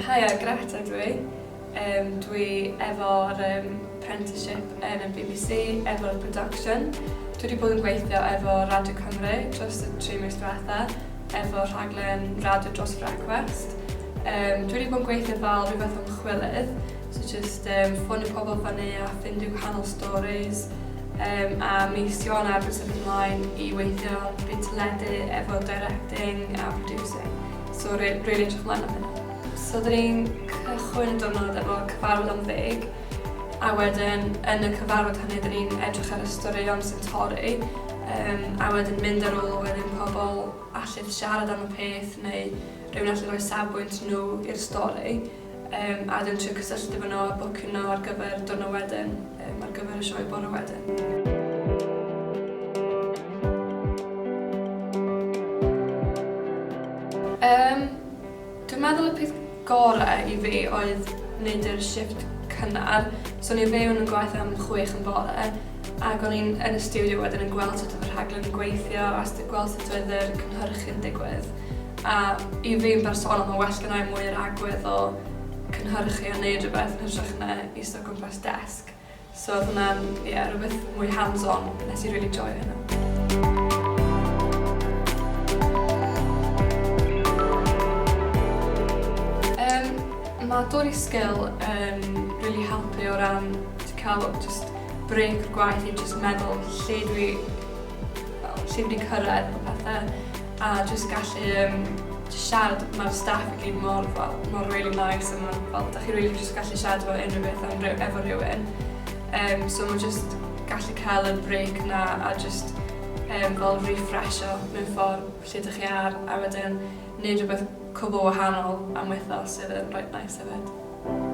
Haia, Greta dwi. Dwi efo'r apprenticeship yn y BBC, efo'r production. Dwi wedi bod yn gweithio efo Radio Cymru dros y 3 mis diwetha, efo rhaglen Radio Dros Frecwast. Dwi wedi bod yn gweithio fel rhyw fath o ymchwilydd, so just ffonio pobl fyny a ffindio gwahanol stories. A mis Ionawr dwi'n symud ymlaen i weithio byd teledu efo directing a producing. So really edrych ymlaen am hynna. So dyn ni'n cychwyn y diwrnod efo cyfarfod am 10, a wedyn yn y cyfarfod hynny dyn ni'n edrych ar y straeon sy'n torri, a wedyn mynd ar ôl wedyn pobl allith siarad am y peth neu rhywun allith roi safbwynt nhw i'r stori, a wedyn trio cysylltu efo nhw a bwcio nhw ar gyfer diwrnod wedyn, ar gyfer y sioe bore wedyn. Dwi'n meddwl y peth gorau i fi oedd wneud yr shifft cynnar. So o'n i fewn yn gwaith am 6 yn bore ac o'n i'n yn y stiwdio wedyn yn gweld sut oedd y rhaglen yn gweithio a sut gweld sut oedd yr cynhyrchu'n digwydd. A i fi yn bersonol mae'n well gennai mwy yr agwedd o cynhyrchu a neud rhywbeth yn hytrach na eistedd o gwmpas desg. So oedd hwnna'n, ie, rhywbeth mwy hands-on. Nes i really joio hynna. Mae dod i sgil yn really helpu o ran cael just break o'r gwaith i just meddwl lle dwi, fel, lle dwi wedi cyrraedd o pethau a just gallu just siarad, mae'r staff i gyd mor, fel, mor really nice a ma'n fel, da chi really just gallu siarad efo unrhyw beth am efo rhywun. So mae'n just gallu cael y break na a just fel refresho mewn ffordd lle dych chi ar a wedyn neud rhywbeth cwbl wahanol am wythnos sydd yn reit nice hefyd.